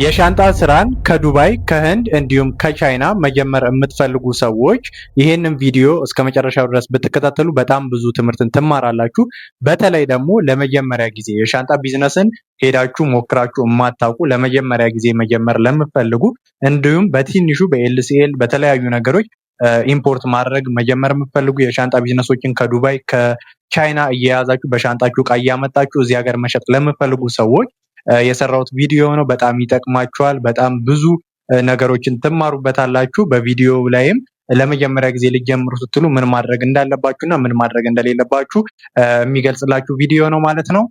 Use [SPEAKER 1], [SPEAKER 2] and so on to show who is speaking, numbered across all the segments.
[SPEAKER 1] የሻንጣ ስራን ከዱባይ፣ ከህንድ እንዲሁም ከቻይና መጀመር የምትፈልጉ ሰዎች ይህንን ቪዲዮ እስከ መጨረሻው ድረስ ብትከታተሉ በጣም ብዙ ትምህርትን ትማራላችሁ። በተለይ ደግሞ ለመጀመሪያ ጊዜ የሻንጣ ቢዝነስን ሄዳችሁ ሞክራችሁ የማታውቁ፣ ለመጀመሪያ ጊዜ መጀመር ለምትፈልጉ፣ እንዲሁም በትንሹ በ LCL በተለያዩ ነገሮች import ማድረግ መጀመር የምትፈልጉ፣ የሻንጣ ቢዝነሶችን ከዱባይ ከቻይና እየያዛችሁ በሻንጣችሁ እቃ እያመጣችሁ እዚህ ሀገር መሸጥ ለምትፈልጉ ሰዎች የሰራሁት ቪዲዮ ነው። በጣም ይጠቅማችኋል። በጣም ብዙ ነገሮችን ትማሩበታላችሁ። በቪዲዮ ላይም ለመጀመሪያ ጊዜ ልጀምሩ ስትሉ ምን ማድረግ እንዳለባችሁ እና ምን ማድረግ እንደሌለባችሁ የሚገልጽላችሁ ቪዲዮ ነው ማለት ነው።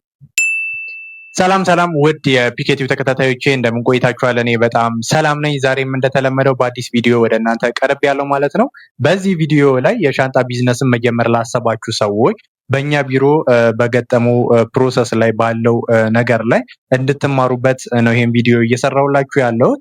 [SPEAKER 1] ሰላም ሰላም ውድ የፒኬቲቭ ተከታታዮቼ፣ እንደምን ቆይታችኋል? እኔ በጣም ሰላም ነኝ። ዛሬም እንደተለመደው በአዲስ ቪዲዮ ወደ እናንተ ቀርቤያለሁ ማለት ነው። በዚህ ቪዲዮ ላይ የሻንጣ ቢዝነስን መጀመር ላሰባችሁ ሰዎች በእኛ ቢሮ በገጠመው process ላይ ባለው ነገር ላይ እንድትማሩበት ነው ይሄን ቪዲዮ እየሰራሁላችሁ ያለሁት።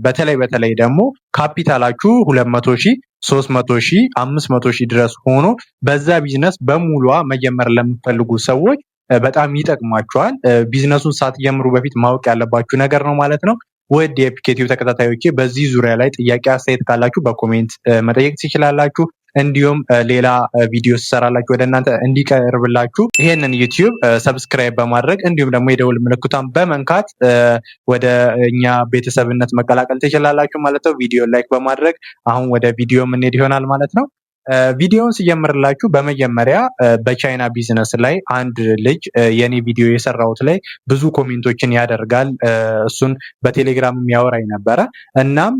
[SPEAKER 1] በተለይ በተለይ ደግሞ ካፒታላችሁ 200,000፣ 300,000፣ 500,000 ድረስ ሆኖ በዛ ቢዝነስ በሙሏ መጀመር ለምትፈልጉ ሰዎች በጣም ይጠቅማችኋል። ቢዝነሱን ሳትጀምሩ በፊት ማወቅ ያለባችሁ ነገር ነው ማለት ነው። ውድ የፒኬቲቭ ተከታታዮቼ፣ በዚህ ዙሪያ ላይ ጥያቄ አስተያየት ካላችሁ በ comment መጠየቅ ትችላላችሁ። እንዲሁም ሌላ ቪዲዮ ስሰራላችሁ ወደ እናንተ እንዲቀርብላችሁ ይሄንን ዩቲዩብ subscribe በማድረግ እንዲሁም ደግሞ የደውል ምልክቷን በመንካት ወደ እኛ ቤተሰብነት መቀላቀል ትችላላችሁ ማለት ነው። ቪዲዮ like በማድረግ አሁን ወደ ቪዲዮ የምንሄድ ይሆናል ማለት ነው። ቪዲዮውን ስጀምርላችሁ በመጀመሪያ በቻይና ቢዝነስ ላይ አንድ ልጅ የኔ ቪዲዮ የሰራሁት ላይ ብዙ comment ኦችን ያደርጋል። እሱን በቴሌግራም የሚያወራኝ ነበረ። እናም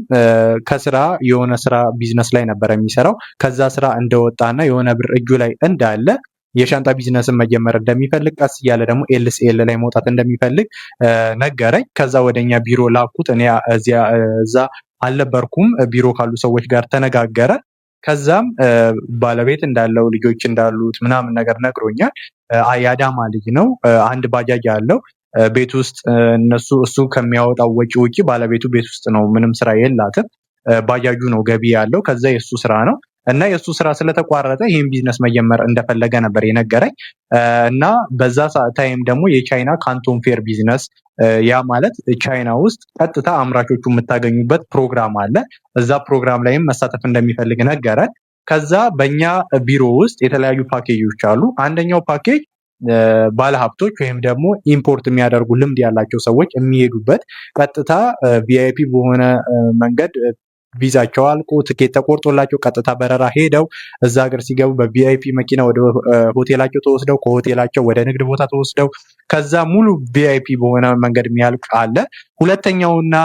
[SPEAKER 1] ከስራ የሆነ ስራ ቢዝነስ ላይ ነበረ የሚሰራው። ከዛ ስራ እንደወጣና የሆነ ብር እጁ ላይ እንዳለ የሻንጣ ቢዝነስን መጀመር እንደሚፈልግ፣ ቀስ እያለ ደግሞ LCL ላይ መውጣት እንደሚፈልግ ነገረኝ። ከዛ ወደኛ ቢሮ ላኩት። እኔ እዛ አልነበርኩም። ቢሮ ካሉ ሰዎች ጋር ተነጋገረ። ከዛም ባለቤት እንዳለው፣ ልጆች እንዳሉት ምናምን ነገር ነግሮኛል። የአዳማ ልጅ ነው። አንድ ባጃጅ አለው። ቤት ውስጥ እነሱ እሱ ከሚያወጣው ወጪ ውጪ ባለቤቱ ቤት ውስጥ ነው፣ ምንም ስራ የላትም። ባጃጁ ነው ገቢ ያለው። ከዛ የእሱ ስራ ነው እና የእሱ ስራ ስለተቋረጠ ይህን ቢዝነስ መጀመር እንደፈለገ ነበር የነገረኝ። እና በዛ time ደግሞ የቻይና Canton Fair ቢዝነስ፣ ያ ማለት ቻይና ውስጥ ቀጥታ አምራቾቹ የምታገኙበት ፕሮግራም አለ። እዛ ፕሮግራም ላይም መሳተፍ እንደሚፈልግ ነገረን። ከዛ በእኛ ቢሮ ውስጥ የተለያዩ ፓኬጆች አሉ። አንደኛው ፓኬጅ ባለሀብቶች ወይም ደግሞ import የሚያደርጉ ልምድ ያላቸው ሰዎች የሚሄዱበት፣ ቀጥታ VIP በሆነ መንገድ ቪዛቸው አልቆ ትኬት ተቆርጦላቸው ቀጥታ በረራ ሄደው እዛ ሀገር ሲገቡ በ VIP መኪና ወደ ሆቴላቸው ተወስደው ከሆቴላቸው ወደ ንግድ ቦታ ተወስደው ከዛ ሙሉ VIP በሆነ መንገድ የሚያልቅ አለ። ሁለተኛውና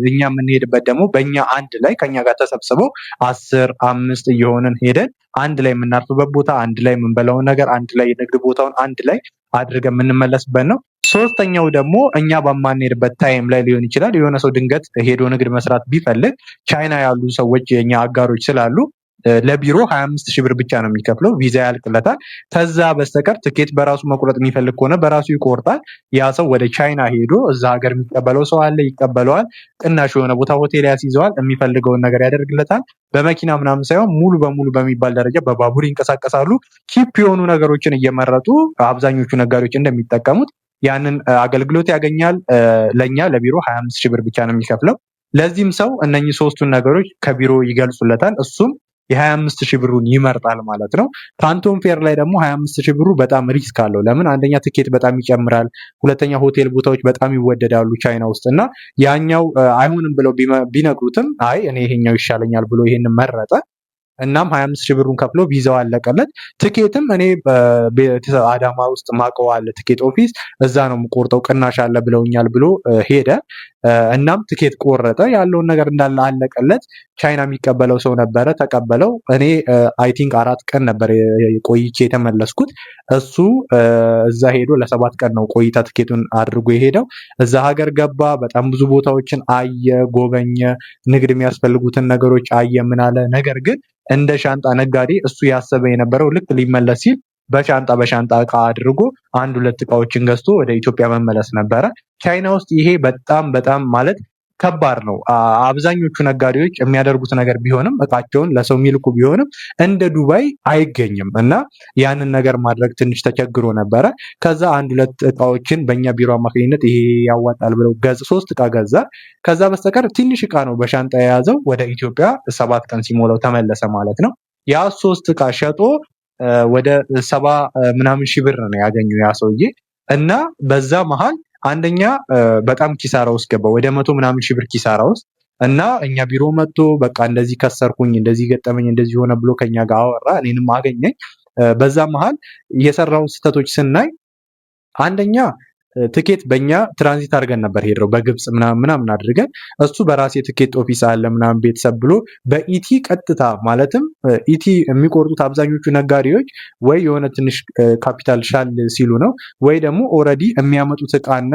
[SPEAKER 1] እኛ የምንሄድበት ደግሞ በእኛ አንድ ላይ ከኛ ጋር ተሰብስበው 10፣ 5 እየሆንን ሄደን አንድ ላይ የምናርፍበት ቦታ፣ አንድ ላይ የምንበላውን ነገር፣ አንድ ላይ የንግድ ቦታውን አንድ ላይ አድርገን የምንመለስበት ነው። ሶስተኛው ደግሞ እኛ በማንሄድበት time ላይ ሊሆን ይችላል። የሆነ ሰው ድንገት ሄዶ ንግድ መስራት ቢፈልግ ቻይና ያሉ ሰዎች የኛ አጋሮች ስላሉ ለቢሮ 25 ሺህ ብር ብቻ ነው የሚከፍለው። ቪዛ ያልቅለታል። ከዛ በስተቀር ትኬት በራሱ መቁረጥ የሚፈልግ ከሆነ በራሱ ይቆርጣል። ያ ሰው ወደ ቻይና ሄዶ እዛ ሀገር የሚቀበለው ሰው አለ፣ ይቀበለዋል። ቅናሽ የሆነ ቦታ ሆቴል ያስይዘዋል። የሚፈልገውን ነገር ያደርግለታል። በመኪና ምናምን ሳይሆን ሙሉ በሙሉ በሚባል ደረጃ በባቡር ይንቀሳቀሳሉ። Cheap የሆኑ ነገሮችን እየመረጡ አብዛኞቹ ነጋዴዎች እንደሚጠቀሙት ያንን አገልግሎት ያገኛል። ለኛ ለቢሮ 25 ሺህ ብር ብቻ ነው የሚከፍለው። ለዚህም ሰው እነኚህ ሶስቱን ነገሮች ከቢሮ ይገልጹለታል። እሱም የ25 ሺህ ብሩን ይመርጣል ማለት ነው። Canton Fair ላይ ደግሞ 25 ሺህ ብሩ በጣም risk አለው። ለምን? አንደኛ ትኬት በጣም ይጨምራል፣ ሁለተኛ ሆቴል ቦታዎች በጣም ይወደዳሉ ቻይና ውስጥ። እና ያኛው አይሆንም ብለው ቢነግሩትም አይ እኔ ይሄኛው ይሻለኛል ብሎ ይሄን መረጠ። እናም 25 ሺህ ብሩን ከፍሎ ቪዛው አለቀለት። ትኬትም እኔ አዳማ ውስጥ ማቀው አለ ትኬት office፣ እዛ ነው የምቆርጠው፣ ቅናሽ አለ ብለውኛል ብሎ ሄደ። እናም ትኬት ቆረጠ። ያለውን ነገር እንዳለ አለቀለት። ቻይና የሚቀበለው ሰው ነበረ፣ ተቀበለው። እኔ I think 4 ቀን ነበር ቆይቼ የተመለስኩት። እሱ እዛ ሄዶ ለ7 ቀን ነው ቆይታ ትኬቱን አድርጎ የሄደው። እዛ ሀገር ገባ። በጣም ብዙ ቦታዎችን አየ፣ ጎበኘ፣ ንግድ የሚያስፈልጉትን ነገሮች አየ፣ ምን አለ። ነገር ግን እንደ ሻንጣ ነጋዴ እሱ ያሰበ የነበረው ልክ ሊመለስ ሲል በሻንጣ በሻንጣ እቃ አድርጎ አንድ ሁለት እቃዎችን ገዝቶ ወደ ኢትዮጵያ መመለስ ነበረ። ቻይና ውስጥ ይሄ በጣም በጣም ማለት ከባድ ነው። አብዛኞቹ ነጋዴዎች የሚያደርጉት ነገር ቢሆንም፣ እቃቸውን ለሰው የሚልኩ ቢሆንም እንደ ዱባይ አይገኝም እና ያንን ነገር ማድረግ ትንሽ ተቸግሮ ነበረ። ከዛ አንድ ሁለት እቃዎችን በእኛ ቢሮ አማካኝነት ይሄ ያዋጣል ብለው ሶስት እቃ ገዛ። ከዛ በስተቀር ትንሽ እቃ ነው በሻንጣ የያዘው። ወደ ኢትዮጵያ 7 ቀን ሲሞላው ተመለሰ ማለት ነው። ያ ሶስት እቃ ሸጦ ወደ 70 ምናምን ሺህ ብር ነው ያገኘው ያ ሰውዬ። እና በዛ መሀል አንደኛ በጣም ኪሳራ ውስጥ ገባ፣ ወደ 100 ምናምን ሺህ ብር ኪሳራ ውስጥ። እና እኛ ቢሮ መጥቶ በቃ እንደዚህ ከሰርኩኝ፣ እንደዚህ ገጠመኝ፣ እንደዚህ ሆነ ብሎ ከኛ ጋር አወራ፣ እኔንም አገኘኝ። በዛ መሀል የሰራውን ስህተቶች ስናይ አንደኛ ትኬት በእኛ ትራንዚት አድርገን ነበር ሄደው በግብፅ ምናምን ምናምን አድርገን። እሱ በራሴ ትኬት office አለ ምናምን ቤተሰብ ብሎ በ ET ቀጥታ፣ ማለትም ET የሚቆርጡት አብዛኞቹ ነጋዴዎች ወይ የሆነ ትንሽ ካፒታል ሻል ሲሉ ነው፣ ወይ ደግሞ already የሚያመጡት እቃና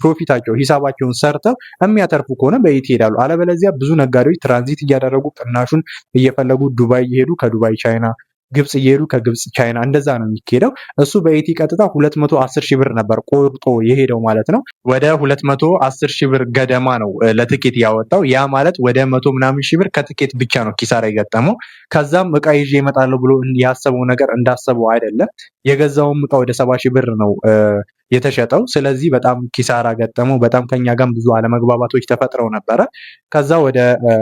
[SPEAKER 1] profit ኣቸው ሂሳባቸውን ሰርተው የሚያተርፉ ከሆነ በ ET ይሄዳሉ። አለበለዚያ ብዙ ነጋዴዎች ትራንዚት እያደረጉ ቅናሹን እየፈለጉ ዱባይ እየሄዱ ከዱባይ ቻይና፣ ግብፅ እየሄዱ ከግብፅ ቻይና፣ እንደዛ ነው የሚካሄደው። እሱ በ ET ቀጥታ 210 ሺህ ብር ነበር ቆርጦ የሄደው ማለት ነው። ወደ 210 ሺህ ብር ገደማ ነው ለትኬት ያወጣው። ያ ማለት ወደ 100 ምናምን ሺህ ብር ከትኬት ብቻ ነው ኪሳራ የገጠመው። ከዛም እቃ ይዤ እመጣለሁ ብሎ ያሰበው ነገር እንዳሰበው አይደለም። የገዛውም እቃ ወደ 70 ሺህ ብር ነው የተሸጠው። ስለዚህ በጣም ኪሳራ ገጠመው። በጣም ከኛ ጋርም ብዙ አለመግባባቶች ተፈጥረው ነበረ። ከዛ ወደ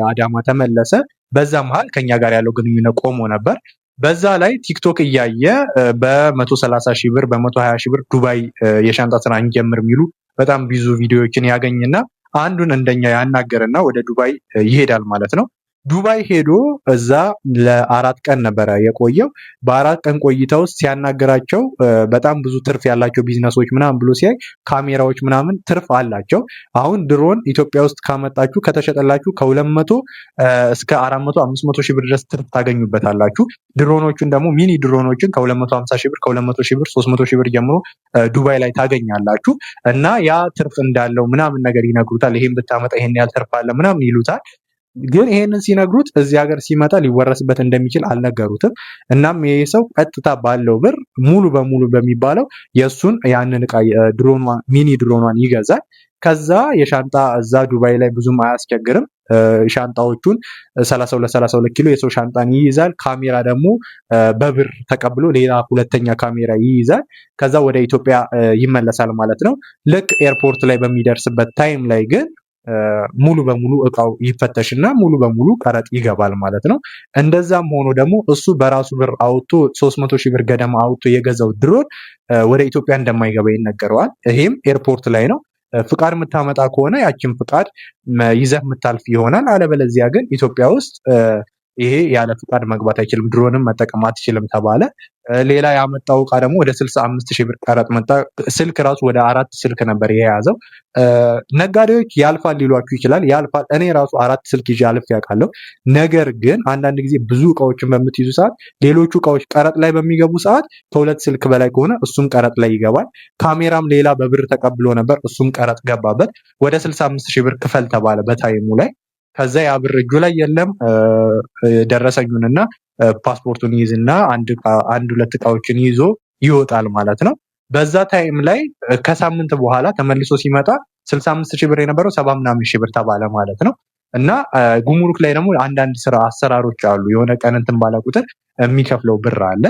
[SPEAKER 1] አዳማ ተመለሰ። በዛ መሀል ከኛ ጋር ያለው ግንኙነት ቆሞ ነበር። በዛ ላይ ቲክቶክ እያየ በ130 ሺህ ብር፣ በ120 ሺህ ብር ዱባይ የሻንጣ ስራ እንጀምር የሚሉ በጣም ብዙ ቪዲዮዎችን ያገኝና አንዱን እንደኛ ያናገርና ወደ ዱባይ ይሄዳል ማለት ነው። ዱባይ ሄዶ እዛ ለ4 ቀን ነበረ የቆየው። በ4 ቀን ቆይታ ውስጥ ሲያናገራቸው በጣም ብዙ ትርፍ ያላቸው ቢዝነሶች ምናምን ብሎ ሲያይ ካሜራዎች ምናምን ትርፍ አላቸው። አሁን ድሮን ኢትዮጵያ ውስጥ ካመጣችሁ ከተሸጠላችሁ ከ200 እስከ 400 500 ሺህ ብር ድረስ ትርፍ ታገኙበታላችሁ። ድሮኖቹን ደግሞ mini ድሮኖችን ከ250 ሺህ ብር፣ ከ200 ሺህ ብር፣ 300 ሺህ ብር ጀምሮ ዱባይ ላይ ታገኛላችሁ እና ያ ትርፍ እንዳለው ምናምን ነገር ይነግሩታል። ይሄን ብታመጣ ይሄን ያህል ትርፍ አለ ምናምን ይሉታል። ግን ይሄንን ሲነግሩት እዚህ ሀገር ሲመጣ ሊወረስበት እንደሚችል አልነገሩትም። እናም ይሄ ሰው ቀጥታ ባለው ብር ሙሉ በሙሉ በሚባለው የእሱን ያንን እቃ ድሮኗ mini ድሮኗን ይገዛል። ከዛ የሻንጣ እዛ ዱባይ ላይ ብዙም አያስቸግርም። ሻንጣዎቹን 32 32 ኪሎ የሰው ሻንጣን ይይዛል። ካሜራ ደግሞ በብር ተቀብሎ ሌላ ሁለተኛ ካሜራ ይይዛል። ከዛ ወደ ኢትዮጵያ ይመለሳል ማለት ነው። ልክ ኤርፖርት ላይ በሚደርስበት time ላይ ግን ሙሉ በሙሉ እቃው ይፈተሽና ሙሉ በሙሉ ቀረጥ ይገባል ማለት ነው። እንደዛም ሆኖ ደግሞ እሱ በራሱ ብር አውጥቶ 300 ሺህ ብር ገደማ አውጥቶ የገዛው ድሮን ወደ ኢትዮጵያ እንደማይገባ ይነገረዋል። ይሄም ኤርፖርት ላይ ነው። ፍቃድ የምታመጣ ከሆነ ያችን ፍቃድ ይዘህ የምታልፍ ይሆናል። አለበለዚያ ግን ኢትዮጵያ ውስጥ ይሄ ያለ ፍቃድ መግባት አይችልም፣ ድሮንም መጠቀም አትችልም ተባለ። ሌላ ያመጣው እቃ ደግሞ ወደ 65 ሺህ ብር ቀረጥ መጣ። ስልክ ራሱ ወደ አራት ስልክ ነበር የያዘው። ነጋዴዎች ያልፋል ሊሏችሁ ይችላል። ያልፋል። እኔ ራሱ አራት ስልክ ይዤ አልፌ ያውቃለሁ። ነገር ግን አንዳንድ ጊዜ ብዙ እቃዎችን በምትይዙ ሰዓት ሌሎቹ እቃዎች ቀረጥ ላይ በሚገቡ ሰዓት ከሁለት ስልክ በላይ ከሆነ እሱም ቀረጥ ላይ ይገባል። ካሜራም ሌላ በብር ተቀብሎ ነበር፣ እሱም ቀረጥ ገባበት። ወደ 65 ሺህ ብር ክፈል ተባለ በ time ኡ ላይ። ከዛ ያ ብር እጁ ላይ የለም። ደረሰኙንና ፓስፖርቱን ይይዝና አንድ ሁለት እቃዎችን ይዞ ይወጣል ማለት ነው። በዛ time ላይ ከሳምንት በኋላ ተመልሶ ሲመጣ 65 ሺህ ብር የነበረው 70 ምናምን ሺህ ብር ተባለ ማለት ነው። እና ጉምሩክ ላይ ደግሞ አንዳንድ ስራ አሰራሮች አሉ። የሆነ ቀን እንትን ባለ ቁጥር የሚከፍለው ብር አለ።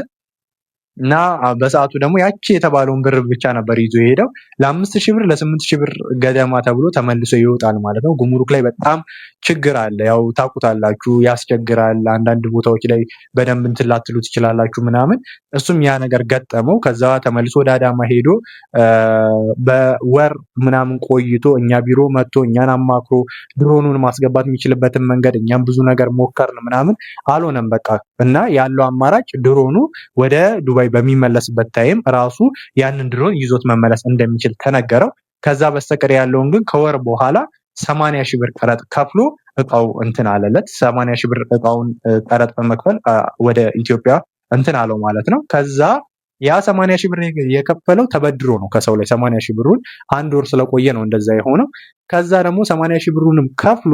[SPEAKER 1] እና በሰዓቱ ደግሞ ያቺ የተባለውን ብር ብቻ ነበር ይዞ የሄደው። ለ5,000 ብር፣ ለ8,000 ብር ገደማ ተብሎ ተመልሶ ይወጣል ማለት ነው። ጉምሩክ ላይ በጣም ችግር አለ። ያው ታውቁታላችሁ፣ ያስቸግራል። አንዳንድ ቦታዎች ላይ በደንብ እንትን ላትሉ ትችላላችሁ ምናምን። እሱም ያ ነገር ገጠመው። ከዛ ተመልሶ ወደ አዳማ ሄዶ በወር ምናምን ቆይቶ እኛ ቢሮ መጥቶ እኛን አማክሮ ድሮኑን ማስገባት የሚችልበትን መንገድ እኛም ብዙ ነገር ሞከርን ምናምን፣ አልሆነም በቃ። እና ያለው አማራጭ ድሮኑ ወደ ዱባይ በሚመለስበት time ራሱ ያንን ድሮን ይዞት መመለስ እንደሚችል ተነገረው። ከዛ በስተቀር ያለውን ግን ከወር በኋላ 80 ሺህ ብር ቀረጥ ከፍሎ እቃው እንትን አለለት። 80 ሺህ ብር እቃውን ቀረጥ በመክፈል ወደ ኢትዮጵያ እንትን አለው ማለት ነው። ከዛ ያ 80 ሺህ ብር የከፈለው ተበድሮ ነው ከሰው ላይ። 80 ሺህ ብሩን አንድ ወር ስለቆየ ነው እንደዛ የሆነው። ከዛ ደግሞ 80 ሺህ ብሩንም ከፍሎ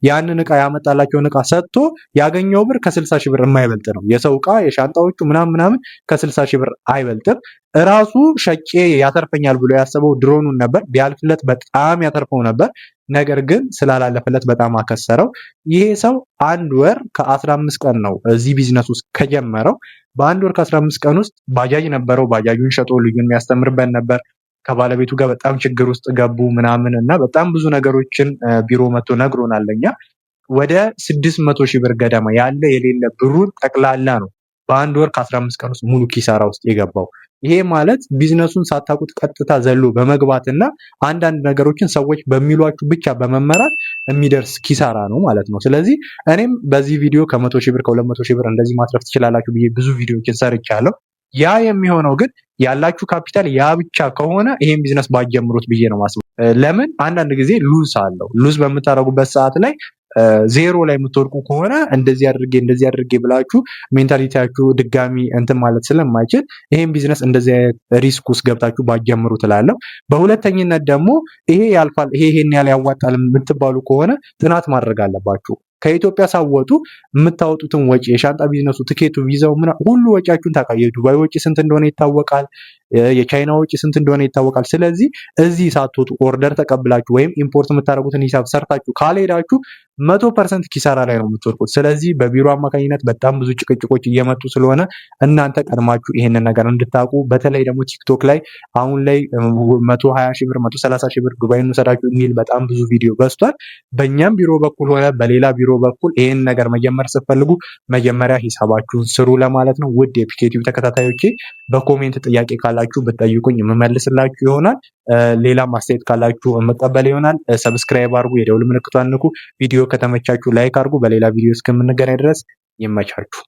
[SPEAKER 1] ያንን እቃ ያመጣላቸውን እቃ ሰጥቶ ያገኘው ብር ከ60 ሺህ ብር የማይበልጥ ነው። የሰው እቃ የሻንጣዎቹ ምናምን ምናምን ከ60 ሺህ ብር አይበልጥም። እራሱ ሸጬ ያተርፈኛል ብሎ ያሰበው ድሮኑን ነበር። ቢያልፍለት በጣም ያተርፈው ነበር። ነገር ግን ስላላለፈለት በጣም አከሰረው። ይሄ ሰው 1 ወር ከ15 ቀን ነው እዚህ ቢዝነስ ውስጥ ከጀመረው። በ1 ወር ከ15 ቀን ውስጥ ባጃጅ ነበረው። ባጃጁን ሸጦ ልጁን የሚያስተምርበት ነበር። ከባለቤቱ ጋር በጣም ችግር ውስጥ ገቡ ምናምን እና በጣም ብዙ ነገሮችን ቢሮ መጥቶ ነግሮናል። እኛ ወደ 600 ሺህ ብር ገደማ ያለ የሌለ ብሩን ጠቅላላ ነው በ1 ወር ከ15 ቀን ውስጥ ሙሉ ኪሳራ ውስጥ የገባው። ይሄ ማለት ቢዝነሱን ሳታውቁት ቀጥታ ዘሎ በመግባትና አንዳንድ ነገሮችን ሰዎች በሚሏችሁ ብቻ በመመራት የሚደርስ ኪሳራ ነው ማለት ነው። ስለዚህ እኔም በዚህ ቪዲዮ ከ100 ሺህ ብር፣ ከ200 ሺህ ብር እንደዚህ ማትረፍ ትችላላችሁ ብዬ ብዙ ቪዲዮዎችን ሰርቻለሁ። ያ የሚሆነው ግን ያላችሁ ካፒታል ያ ብቻ ከሆነ ይሄን ቢዝነስ ባትጀምሩት ብዬ ነው ማስበው። ለምን አንዳንድ ጊዜ lose አለው። Lose በምታደርጉበት ሰዓት ላይ ዜሮ ላይ የምትወድቁ ከሆነ እንደዚህ አድርጌ እንደዚህ አድርጌ ብላችሁ mentality ያችሁ ድጋሚ እንትን ማለት ስለማይችል ይሄን ቢዝነስ እንደዚህ አይነት risk ውስጥ ገብታችሁ ባትጀምሩ ትላለሁ። በሁለተኝነት ደግሞ ይሄ ያልፋል፣ ይሄ ይሄን ያህል ያዋጣል የምትባሉ ከሆነ ጥናት ማድረግ አለባችሁ። ከኢትዮጵያ ሳትወጡ የምታወጡትን ወጪ፣ የሻንጣ ቢዝነሱ፣ ትኬቱ፣ ቪዛው፣ ምናምን ሁሉ ወጪያችሁን ታውቃ። የዱባይ ወጪ ስንት እንደሆነ ይታወቃል። የቻይና ወጪ ስንት እንደሆነ ይታወቃል። ስለዚህ እዚህ ሳትወጡ order ተቀብላችሁ ወይም import የምታደርጉትን ሂሳብ ሰርታችሁ ካልሄዳችሁ 100% ኪሳራ ላይ ነው የምትወድቁት። ስለዚህ በቢሮ አማካኝነት በጣም ብዙ ጭቅጭቆች እየመጡ ስለሆነ እናንተ ቀድማችሁ ይሄንን ነገር እንድታውቁ፣ በተለይ ደግሞ ቲክቶክ ላይ አሁን ላይ 120 ሺህ ብር፣ 130 ሺህ ብር ዱባይ እንውሰዳችሁ የሚል በጣም ብዙ ቪዲዮ በዝቷል። በእኛም ቢሮ በኩል ሆነ በሌላ ቢሮ በኩል ይሄን ነገር መጀመር ስትፈልጉ መጀመሪያ ሂሳባችሁን ስሩ ለማለት ነው። ውድ የፒኬቲቭ ተከታታዮቼ፣ በ comment ጥያቄ ካላችሁ ብትጠይቁኝ የምመልስላችሁ ይሆናል። ሌላም አስተያየት ካላችሁ የምቀበል ይሆናል። Subscribe አድርጉ፣ የደውል ምልክቷን ንኩ። ቪዲዮ ከተመቻችሁ like አድርጉ። በሌላ ቪዲዮ እስከምንገናኝ ድረስ ይመቻችሁ።